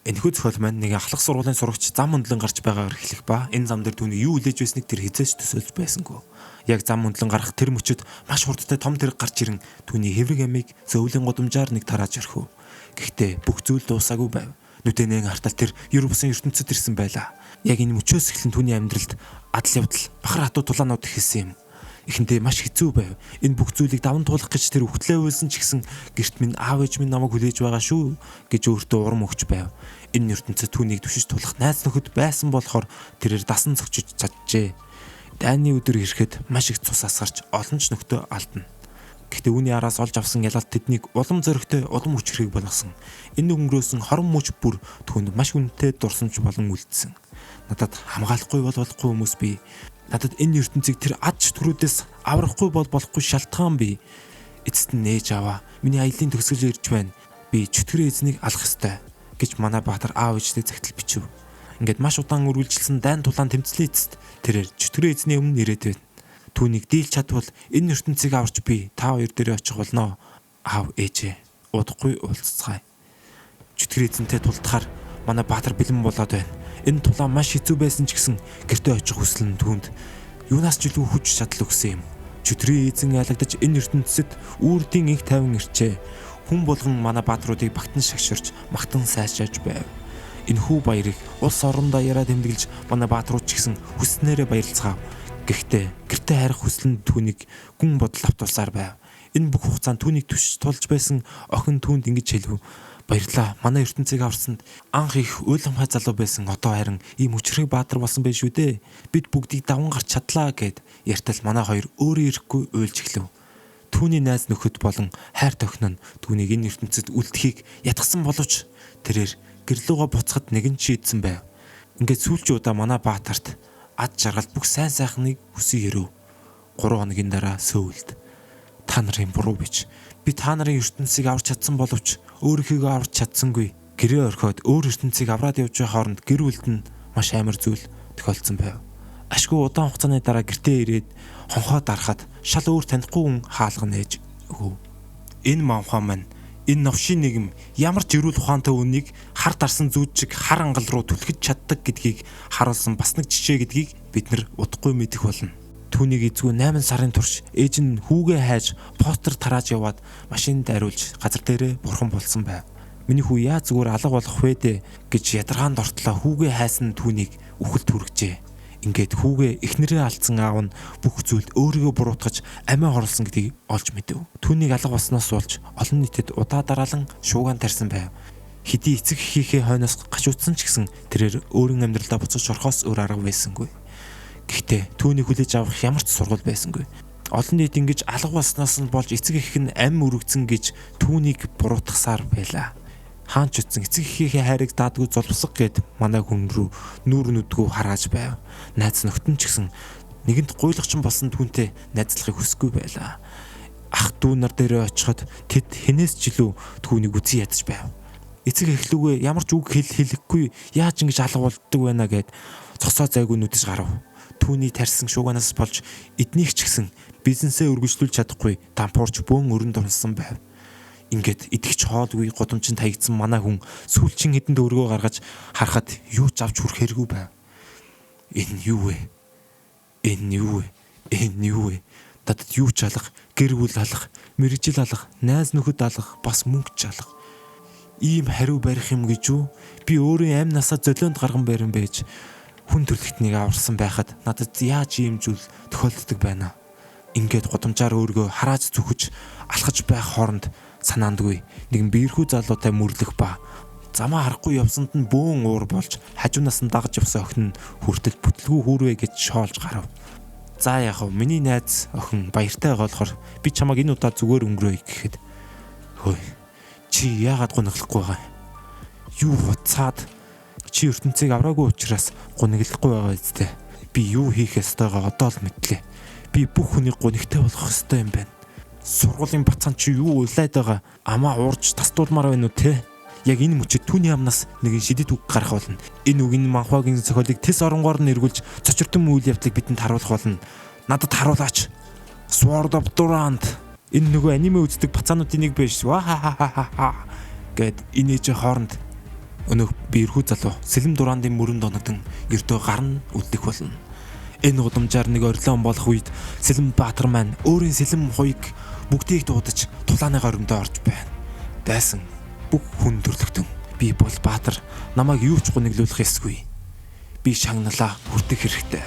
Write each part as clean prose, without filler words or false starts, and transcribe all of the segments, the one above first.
Энэхүү зохиол маань нэгэн ахлах сургуулийн сурагч зам хөндлөн гарч байгаагаар эхлэх ба энэ зам дээр түүний юу хүлээж байсныг тэр хэзээ ч төсөөлж байсангүй. Яг зам хөндлөн гарах тэр мөчөд маш хурдтай том тэрэг гарч ирэн түүний хэврэг амийг зөөвлийн гудамжаар нэг тарааж орхив. Гэхдээ бүх зүйл дуусаагүй байв. Нүдэнэн хартал тэр ер бусын ертөнцид ирсэн байлаа. Яг энэ мөчөөс эхлэн түүний амьдралд адал явдал, бахар хатуу тулаанууд эхэлсэн юм. Эхэндээ маш хэцүү байв. Энэ бүх зүйлийг даван туулах гэж тэр үхтлээ уйлсан ч гэсэн гэрт минь аав ээж минь намайг хүлээж байгаа шүү гэж өөртөө урам өгч байв. Энэ ертөнцид түүнийг түшиж тулах найз нөхөд байсан болохоор тэрээр дасан зогчиж чаджээ. Дайны өдөр ирэхэд маш их цус асгарч олон ч нөхдөө алдна. Гэхдээ үүний араас олж авсан ялалт тэднийг улам зоригтой, улам хүчрхэг болгосон. Энэ өнгөрөөсөн хорон мөч бүр түүнд маш үнэтэй дурсамж болон үлдсэн. Надад хамгаалахгүй бол болохгүй хүмүүс бий. Надад энэ ертөнцийг тэр ад чөтгөрүүдээс аврахгүй бол болохгүй шалтгаан бий. Эцэст нь нээж аваа. Миний аялын төгсгөл ирж байна. Би чөтгөрийн эзнийг алах ёстой гэж манай Баатар аав ээжтэй загтал бичив. Ингээд маш удаан үргэлжилсэн дайн тулаан тэмцлийн эцэст тэрээр чөтгөрийн эзний өмнө ирээд байна. Түүнийг дийлж чадвал энэ ертөнцийг аварч би та хоёр дээрээ очих болно. Аав ээжээ удахгүй уулзцгаая. Чөтгөр эзэнтэй тулдахаар манай Баатар бэлэн болоод байна. Энэ тулаан маш хэцүү байсан ч гэсэн гэртээ очих хүсэл нь түүнд юунаас ч илүү хүч чадал өгсөн юм. Чөтгөрийн эзэн айлгадаж энэ ертөнцид үүрдийн инх тайван ирчээ. Хүн болгон манай баатруудыг багтан шагширч магтан сайшааж байв. Энэхүү баярыг улс орондоо яриа тэмдэглэж манай баатрууд ч гэсэн хүснээрээ баярлцгаав. Гэхдээ гэртээ харих хүсэл нь түүнийг гүн бодол автуулсаар байв. Энэ бүх хугацаанд түүнийг түшиж тулж байсан охин түүнд ингэж хэлв. Баярлаа. Манай ертөнцийг аварсанд анх их уйламхай залуу байсан. Одоо харин ийм хүчрхэг баатар болсон байх шүү дээ. Бид бүгдийг даван гарч чадлаа гэд ярьтал манай хоёр өөрөө ирэхгүй уйлж эхлэв. Түүний найз нөхөд болон хайр тохин нь түүнийг энэ ертөнцид үлдэхийг ятгсан боловч тэрээр гэрлүүгөө буцахад нэгэн шийдсэн байв. Ингээд сүүлчийн удаа манай баатарт ад жаргал бүх сайн сайхныг хүсье өрөө. 3 хоногийн дараа Сөүлд. Та нарын буруу бич. Би та нарын ертөнцийг аварч чадсан боловч өөрийнхөө аварч чадсангүй. Гэрээ орхиод өөр ертөнцийг авраад явж байгаа хооронд гэр бүлд нь маш амар зүйл тохиолдсон байв. Ашгүй удаан хугацааны дараа гэртээ ирээд хонхоо дарахад шал өөр танихгүй хүн хаалга нээж өгөв. Энэ манхаа маань энэ новшийн нийгэм ямар ч эрүүл ухаантай үнийг хар дарсан зүүд чиг хар ангал руу түлхэж чаддаг гэдгийг харуулсан бас нэг жишээ гэдгийг бид нар удахгүй мэдэх болно. Түүнийг эзгүй 8 сарын турш ээж нь хүүгээ хайж постэр тарааж яваад машинд ариулж газар дээрээ бурхан болсон байв. Миний хүү яа зүгээр алга болох вэ дээ гэж ядаргаанд ортлоо хүүгээ хайсан түүнийг үхэлд хүргэжээ. Ингээд хүүгээ эхнэрээ алдсан аав нь бүх зүйлд өөрийгөө буруутгаж амиа хорлсон гэдгийг олж мэдэв. Түүнийг алга болсноос болж олон нийтэд удаа дараалан шуугаан тарьсан байв. Хэдий эцэг эхийнхээ хойноос гашуудсан ч гэсэн тэрээр өөрийн амьдралдаа буцаж орохоос өөр арга байсангүй. Гэхдээ түүнийг хүлээж авах ямар ч сургууль байсангүй. Олон нийт ингэж алга болсноос нь болж эцэг эх нь амь өргөцсөн гэж түүнийг буруутгасаар байлаа. Хаан ч утсан эцэг эхийнхээ хайрыг даадгүй зулбсаг гэд манай хүн рүү нүүр нүдгүү харааж байв. Найз нөхдөд нь ч гэсэн нэгэнт гуйлагчин болсон түүнтэй найзлахыг хүсэхгүй байлаа. Ах дүү нар дээрээ очиход тэд хэнээс ч илүү түүнийг үзэн ядаж байв. Эцэг эх лүүгээ ямар ч үг хэл хэлэхгүй яаж ингэж алга болддог байна гэд зогсоо зайгүй нүдэж гарав. Түүний тарьсан шууганаас болж эднийх ч гэсэн бизнесээ өргөжлүүлж чадахгүй дампуурч бөөн өрөнд унсан байв. Ингээд идэвч хоолгүй гудамжинд хаягдсан манай хүн сүүлчийн хэдэн төгрөгөө гаргаж харахад юу ч авч хүрэх хэрэггүй байв. Энэ юу вэ? Энэ юу вэ? Энэ юу вэ? Надад юу ч алга, гэр бүл алга, мэргэжил алга, найз нөхөд алга, бас мөнгө ч алга. Ийм хариу барих юм гэж үү? Би өөрийн амь насаа золионд гарган барин байж хүн төрөлхтнийг аварсан байхад надад яаж ийм зүйл тохиолддог байна? Ингээд гудамжаар өөргөө харааж зүхэж алхаж байх хооронд санаандгүй нэгэн биерхүү залуутай мөрлөх ба замаа харахгүй явсанд нь бөөн уур болж хажуунаас нь дагаж явсан охин нь хүртэл бүтлгүй хүүрвэ гэж шоолж гарав. За яах вэ? Миний найз охин баяртай байгаа болохоор би чамайг энэ удаа зүгээр өнгөрөөе гэхэд хөөе чи яагаад гуниглахгүй байгаа юм? Юу хуцаад чи ертөнцийг авраагүй учраас гуниглахгүй байгаа үстэй. Би юу хийх ёстойгоо одоо л мэдлээ. Би бүх хүнийг гунигтай болгох ёстой юм байна. Сургуулийн бацаан чи юу уйлаад байгаа? Амаа уурж тастуулмаар байна уу те? Яг энэ мөчид түүний амнаас нэгэн шидэт үг гарах болно. Энэ үг энэ манхвагийн зохиолыг тэс оронгоор нь эргүүлж цочирдон үйл явдлыг бидэнд харуулах болно. Надад харуулаач. Sword of Durand. Энэ нөгөө аниме үздэг бацаануудын нэг биш. Ва ха ха ха ха гэд инээж хооронд Өнөөх би эрхүү залуу Сэлэм Дурандын мөрөнд оногдон ердөө гар нь үлдэх болно. Энэ удамжаар нэг орилон болох үед Сэлэм Баатар маань өөрийн сэлэм хуйг бүгдийг дуудаж тулааны горимдоо орж байна. Дайсан бүх хүн төрлөختөн би бол Баатар, намайг юу ч гуниглуулах ёсгүй. Би шагналаа хүртэх хэрэгтэй.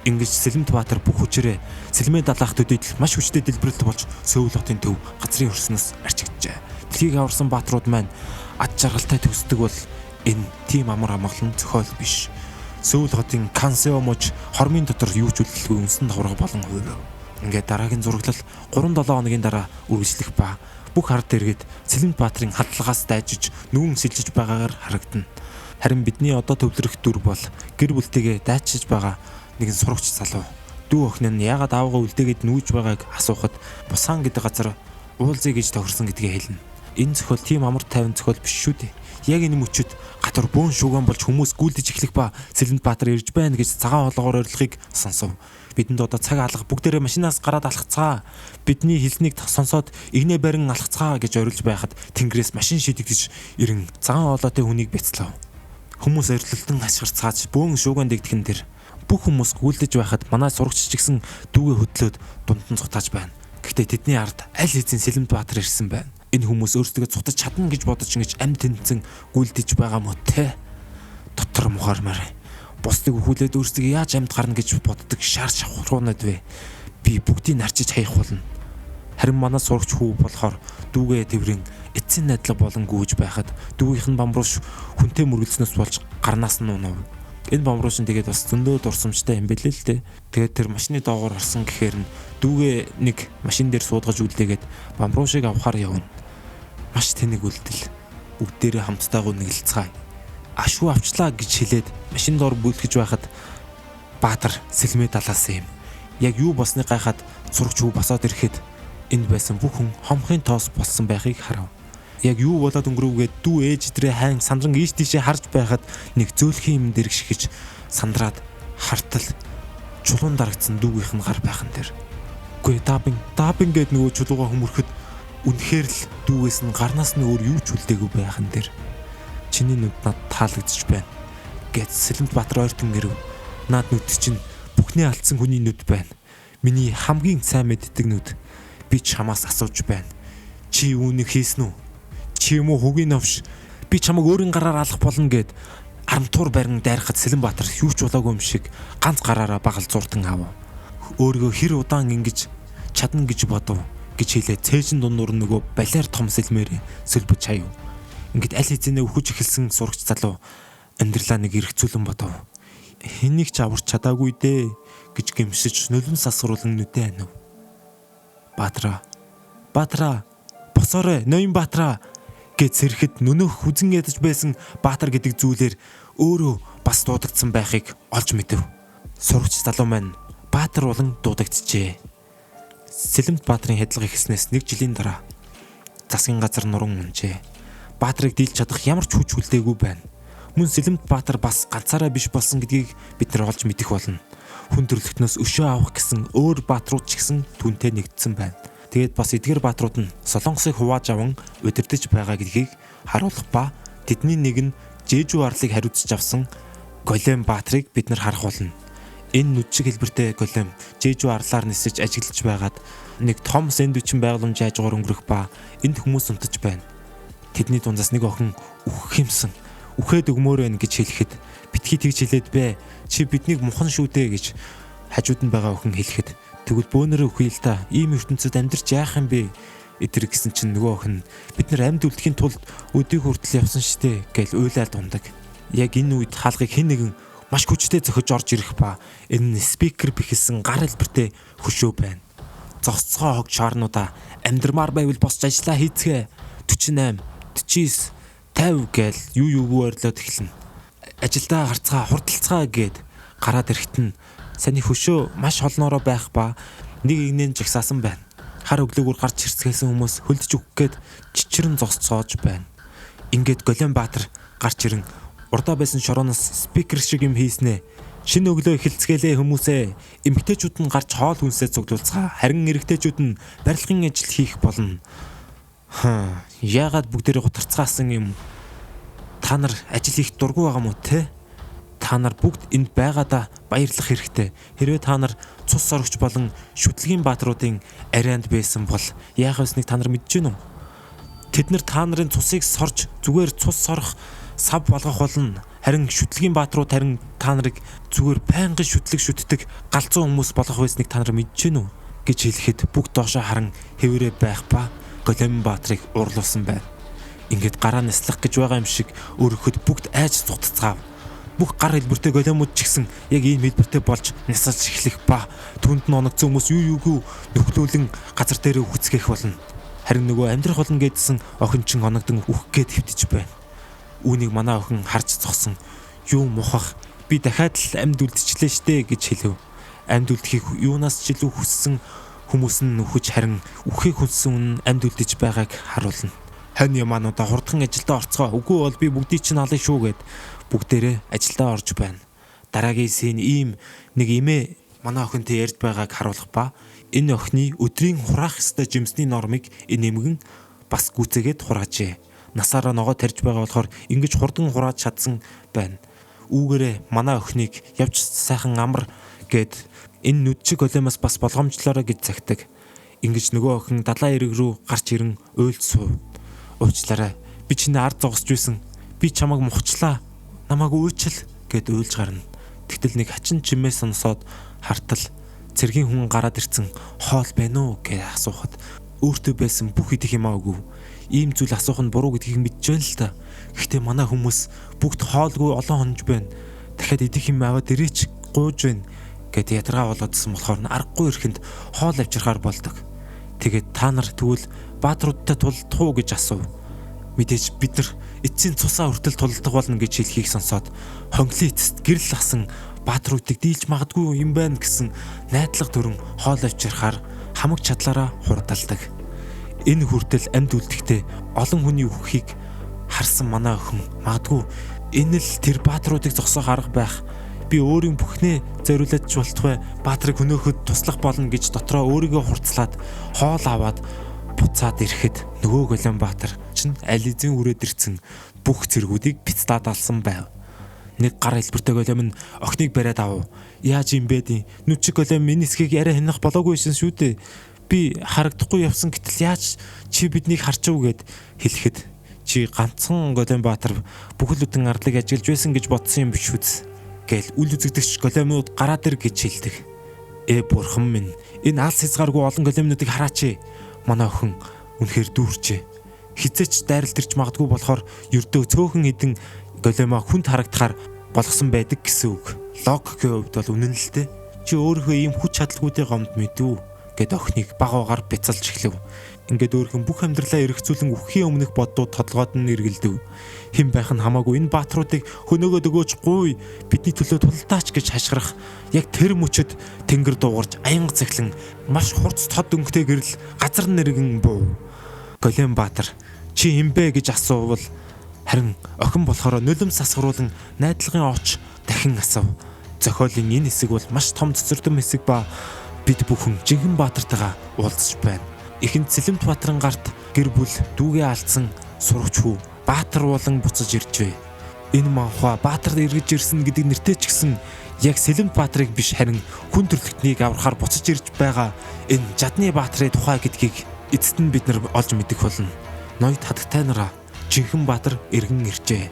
Ингэж Сэлэмт Баатар бүх хүчээрээ сэлмээ далаах төдийдл маш хүчтэй дэлбэрэлт болж Сөүл хотын төв газрын хөрснөөс арчигджээ. Дэлхийг аварсан баатрууд маань ад жаргалтай төгсдөг бол энэ тийм амар амгалан зохиол биш. Сөүл хотын Кансео муж хормын дотор юу ч үлдэлгүй үнсэн товрого болон хувирв. Ингээд дараагийн зураглал 3-7 хоногийн дараа үргэлжлэх ба бүх ард иргэд Сэлэмт Баатарын хадлагаас дайжиж нүүн сэлжиж байгаагаар харагдана. Харин бидний одоо төвлөрөх дүр бол гэр бүлтэйгээ дайчиж байгаа нэгэн сурагч залуу. Дүү охин нь яагаад аавгаа үлдээгээд нүүж байгааг асуухад Бусан гэдэг газар уулзъя гэж тохирсон гэдгээ хэлнэ. Энэ зохиол тийм амар тайван зохиол биш шүү дээ. Яг энэ мөчөд гадуур бөөн шугаан болж хүмүүс гүйлдэж эхлэх ба Сэлэмт Баатар ирж байна гэж цагаан хоолоогоор орилохыг сонсов. Бидэнд одоо цаг алга, бүгдээрээ машинаас гараад алхацгаа. Бидний хэлснийг сонсоод игнэ барин алхацгаа гэж орилж байхад тэнгэрээс машин шидэгдэж ирэн цагаан хоолойтой хүнийг бяцлав. Хүмүүс орилолтон ашгарцгааж бөөн шуугаан дэгдхэн тэр бүх хүмүүс гүйлдэж байхад манай сурагч ч гэсэн дүүгээ хөдлөөд дунд нь цутааж байна. Гэхдээ тэдний ард аль хэзээ Сэлэмт Баатар ирсэн байна. Энэ хүмүүс өөрсдөө цутаж чадна гэж бодож ингэж амь тэнцэн гүйлдэж байгаа мө те. Дотор мухаармаар бусдыг өхүүлээд өөрсдөө яаж амьд гарна гэж боддог шар шавхруунад вэ. Би бүгдийг нарчиж хаях болно. Харин манай сурагч хүү болохоор дүүгээ тэврэн эцсийн найдлага болон гүйж байхад дүүгийнх нь бамбруулш хүнтэй мөргөлснөөс болж гарнаас нь унав. Энэ бамбруулш нь тэгээд бас зөндөө дурсамжтай юм бэлээ л дээ. Тэгээд тэр машины доогоор орсон гэхээр нь дүүгээ нэг машин дээр суудгаж үлдээгээд бамбруушийг авахар явна. Маш тэнэг үлдэл. Бүгдээрээ хамтдаа гүнгэлцгаая. Ашгүй авчлаа гэж хэлээд машин доор бүлтгэж байхад Баатар сэлмээ далаасан юм. Яг юу болсныг гайхаад сурагч хүү босоод ирэхэд энд байсан бүх хүн хомхын тоос болсон байхыг харав. Яг юу болоод өнгөрөвгээд дүү ээж дээрээ хайн сандран ийш тийшээ харж байхад нэг зөөлхөн юм дэрэгшгэж сандраад хартал чулуун дарагдсан дүүгийнх нь гар байхан дээр. Үгүй даабин гэд нөгөө чулууга хөмөрөхөд үнэхээр л дүүгээс нь гарнаас нь өөр юу ч үлдээгүй байхан дээр. Чиний нүд над таалагдчих байна гэд Сэлэмт Баатар ойртон гэрэв. Наад нүд чинь бүхний алдсан хүний нүд байна. Миний хамгийн сайн мэддэг нүд. Би чамаас асууж байна. Чи үүнийг хийсэн үү? Чи юм уу хөгийн новш? Би чамайг өөрийн гараар алах болно гэд арамтуур барин дайрахад Сэлэм Баатар юу ч болоогүй юм шиг ганц гараараа багал зурдан ав. Өөрийгөө хэр удаан ингэж чадна гэж бодов гэж хэлээ. Цээжин дундуур нөгөө балиар том сэлмээр сөлбөж хаяв. Ингээд аль хэзээ өхөж эхэлсэн сурагч залуу амьдралаа нэг эргцүүлэн бодов. Хэнийг ч аварч чадаагүй дээ гэж гэмшиж нулимс асруулан нүдэ анив. Баатара, Баатара, босоорой, ноён Баатара гэж сэрэхэд нүнөх хүзэн ядаж байсан Баатар гэдэг зүйлээр өөрөө бас дуудагдсан байхыг олж мэдэв. Сурагч залуу маань Баатар болон дуудагдчихэ. Сэлэмт Баатарын хядлага эхэлснээс нэг жилийн дараа засгийн газар нуран унжээ. Баатрыг дийлж чадах ямар ч хүч хүлдээгүй байна. Мөн Сэлэмт Баатар бас ганцаараа биш болсон гэдгийг бид нар олж мэдэх болно. Хүн төрөлхтнөөс өшөө авах гэсэн өөр баатрууд ч гэсэн түүнтэй нэгдсэн байна. Тэгээд бас эдгэр баатрууд нь Солонгосыг хувааж аван удирдах байгаа гэдгийг харуулах ба тэдний нэг нь Жэжүү арлыг хариуцж авсан Голем Баатрыг бид нар харах болно. Энэ нүд шиг хэлбэртэй голем Жэжүү арлаар нисэж ажиглаж байгаад нэг том сэндвичин байгууламж хажуугаар өнгөрөх ба энд хүмүүс унтаж байна. Тэдний дундаас нэг охин үхэх юмсан. Үхээд өгмөр байна гэж хэлэхэд битгий тэгж хэлээд бэ. Чи биднийг мухан шүү дээ гэж хажууд нь байгаа охин хэлэхэд тэгвэл бөөнөрөө үхье л та. Ийм ертөнцид амьдарч яах юм бэ? Эдэр гэсэн чинь нөгөө охин бид нар амьд үлдэхийн тулд өдийг хүртэл явсан штэ гэж уйлаад ундаг. Яг энэ үед хаалгыг хэн нэгэн маш хүчтэй зөхөж орж ирэх ба энэ нь спикер бэхэлсэн гар хэлбэртэй хөшөө байна. Зогсцгоо хог шаарнуудаа амьдрмаар байвал босч ажиллаа хийцгээ. 48, 49, 50 гээл юу юугүй ойрлоод эхэлнэ. Ажилдаа гарцгаа, хурдалцгаа гээд гараад ирэхэд нь саний хөшөө маш холноороо байх ба нэг игнэн жагсаасан байна. Хар өглөөгөр гарч ирцгээсэн хүмүүс хөлдөж өгөх гээд чичрэн зогсцоож байна. Ингээд Голем Баатар гарч ирэн урдаа байсан шорооноос спикер шиг юм хийснэ. Шинэ өглөө эхэлцгээлээ хүмүүсээ. Эмэгтэйчүүд нь гарч хоол хүнсээ цуглуулцгаа. Харин эрэгтэйчүүд нь барилгын ажил хийх болно. Яагаад бүгдээрээ гутарцгаасан юм? Та нар ажил хийх дургүй байгаа мó те? Та нар бүгд энд байгаадаа баярлах хэрэгтэй. Хэрвээ та нар цус сорогч болон шүтлгийн баатруудын арианд байсан бол яах вэснийг та нар мэдэж гэнэ үү? Тэд нар та нарын цусыг сорж зүгээр цус сорох сав болгох болно. Харин шүтлгийн баатрууд харин та нарыг зүгээр байнгын шүтлэг шүтдэг галзуу хүмүүс болгох байсныг та нар мэдэж гэнэ үү гэж хэлэхэд бүгд доошоо харан хэвээрээ байх ба Голем баатрыг уурлуулсан байна. Ингээд гараа наслах гэж байгаа юм шиг өргөхөд бүгд айж зугтцгаав. Бүх гар хэлбэртэй големууд ч гэсэн яг ийм хэлбэртэй болж нясалж эхлэх ба түнд нь оногдсон хүмүүс юу юугүй нөхлөөлөн газар дээрээ үхцгээх болно. Харин нөгөө амьдрах болно гэдсэн охин чин оногдон үхэх гээд хэвтэж байна. Үүнийг манай охин харж зогсон. Юу мухах, би дахиад л амьд үлдчихлээ штэ гэж хэлэв. Амьд үлдэхийг юунаас ч илүү хүссэн хүмүүс нь үхэж харин үххийг хүссэн хүн амьд үлдэж байгааг харуулна. Хонь ямаануудаа хурдхан ажилдаа орцгоо. Үгүй бол би бүгдийг чинь ална шүү гэд бүгдээрээ ажилдаа орж байна. Дараагийн син ийм нэг эмээ манай охинтой ярьж байгааг харуулах ба энэ охины өдрийн хураах ёстой жимсний нормыг энэ эмгэн бас гүйцээгээд хураажээ. Насаараа ногоо тарьж байгаа болохоор ингэж хурдан хурааж чадсан байна. Үүгээрээ манай охиныг явж сайхан амар гэд энэ нүдчиг големоос бас болгоомжлоорой гэж загтаг. Ингэж нөгөө охин далайн эрэг рүү гарч ирэн уйлд суув. Уучлаарай. Би чиний ард зогсож байсан. Би чамайг мухчлаа. Намайг уйчил гэд уйлж гарна. Тэгтэл нэг хачин чимээ сонсоод хартал цэргийн хүн гараад ирсэн, хоол байна уу гэж асуухад өөртөө байсан бүх идэх юмаа өгөв. Ийм зүйл асуух нь буруу гэдгийг мэдэж байна л та. Гэхдээ манай хүмүүс бүгд хоолгүй олон хонж байна. Дахиад идэх юм аваад ирээч гуйж байна гэд ядаргаа болоодсон болохоор аргагүй ирэхэнд хоол авчирхаар болдог. Тэгээд та нар тэгвэл баатруудтай тулдах уу гэж асуув. Мэдээж бид нар эцсийн цусаа хүртэл тулдах болно гэж хэлхийг сонсоод хонглын эцэст гэрэл асан баатруудыг дийлж магадгүй юм байна гэсэн найдлага төрөн хоол авчирхаар хамаг чадлаараа хурдалдаг. Энэ хүртэл амьд үлдэхдээ олон хүний үххийг харсан манай охин магадгүй энэ л тэр баатруудыг зогсоох арга байх. Би өөрийн бүхнээ зориулаад ч болтугай баатрыг хөнөөхөд туслах болно гэж дотроо өөрийгөө хурцлаад хоол аваад буцаад ирэхэд нөгөө Голем баатар чинь аль эзэн үрээд ирсэн бүх цэргүүдийг бицлаад алсан байв. Нэг гар хэлбэртэй голем нь охиныг бариад авав. Яаж юм бэ дий? Нүчиг голем миний эсхийг арай хянах болоогүй байсан шүү дээ. Би харагдахгүй явсан гэтэл яаж чи биднийг харчив гэд хэлэхэд чи ганцхан голем баатар бүхэл бүтэн арлыг ажиглаж байсан гэж бодсон юм биш үз гээл үл үзэгдэгч големууд гараад ир гэж хэлдэг. Э бурхан минь, энэ алс хязгааргүй олон големнуудыг хараач. Манай охин үнэхээр дүүрчээ. Хизээч дайралт ирж магадгүй болохоор ердөө цөөхөн хідэн големоо хүнд харагдахаар болгосон байдаг гэсэн үг. Логикийн хувьд бол үнэн л дээ. Чи өөрийнхөө ийм хүч чадалгүйдээ гомд мэдв гэд охиныг баг багаар бяцалж эхлэв. Ингээд өөрхөн бүх амьдралаа эргцүүлэн үхэхийн өмнөх боддууд толгойд нь эргэлдэв. Хэн байх нь хамаагүй энэ баатруудыг хөнөөгөөд өгөөч гуй бидний төлөө тулдаач гэж хашгирах яг тэр мөчөд тэнгэр дуугарч аянга цахилан маш хурц тод өнгөтэй гэрэл газар нэргэн буув. Голем баатар чи хэн бэ гэж асуувал харин охин болохоор нулимс асгаруулан найдлагын оч дахин асуув. Зохиолын энэ хэсэг бол маш том цэцэрдэм хэсэг ба бид бүхэн жинхэнэ баатартайгаа уулзч байна. Эхэнд Сэлэмт баатарын гарт гэр бүл дүүгээ алдсан сурагч хүү Баатар болон буцаж иржээ. Энэ манхва Баатар эргэж ирсэн гэдэг нэртэй ч гэсэн яг Сэлэмт баатрыг биш харин хүн төрөлхтнийг аврахаар буцаж ирж байгаа энэ Жадны баатрын тухай гэдгийг эцэст нь бид нар олж мэдэх болно. Ноёд хатагтай нараа жинхэнэ баатар эргэн иржээ.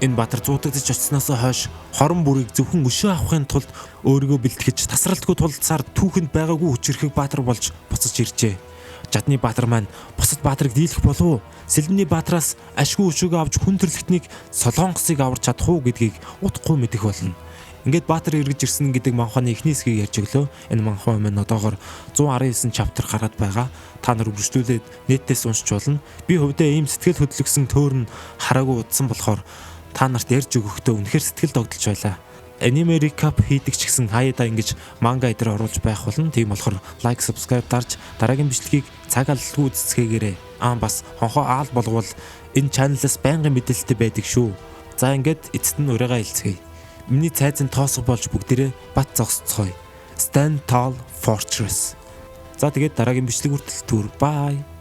Энэ баатар зуудагдаж очсноос хойш хорон бүрийг зөвхөн өшөө авахын тулд өөрийгөө бэлтгэж тасралтгүй тулцсаар түүхэнд байгаагүй хүчирхэг баатар болж буцаж иржээ. Жадны баатар маань бусад баатрыг дийлэх болов уу? Сэлмний баатраас ашгүй өшөөгөө авч хүн төрөлхтнийг Солонгосыг аварч чадах уу гэдгийг удахгүй мэдэх болно. Ингээд баатар эргэж ирсэн гэдэг манхваны эхний хэсгийг ярьж өглөө. Энэ манхва маань одоогор 119 чаптер гараад байгаа. Та нар үргэлжлүүлээд нэтээс уншиж болно. Би хувьдаа ийм сэтгэл хөдлөсөн төөр нь хараагүй удсан болохоор та нарт ярьж өгөхдөө үнэхээр сэтгэл догдолж байлаа. Аниме recap хийдэг ч гэсэн хаяада ингэж манга эдэр оруулж байх болно. Тийм болохоор like, subscribe дарж дараагийн бичлэгийг цаг алдалгүй үзэцгээгээрэй. Аа бас хонхоо аал болговол энэ channel-аас байнгын мэдээлэлтэй байдаг шүү. За ингээд эцэст нь урайгаа хэлцгээе. Миний цайзан тоосго болж бүгдээрээ бат зогсцгоё. Stand Tall Fortress. За тэгээд дараагийн бичлэг хүртэл түр. Bye.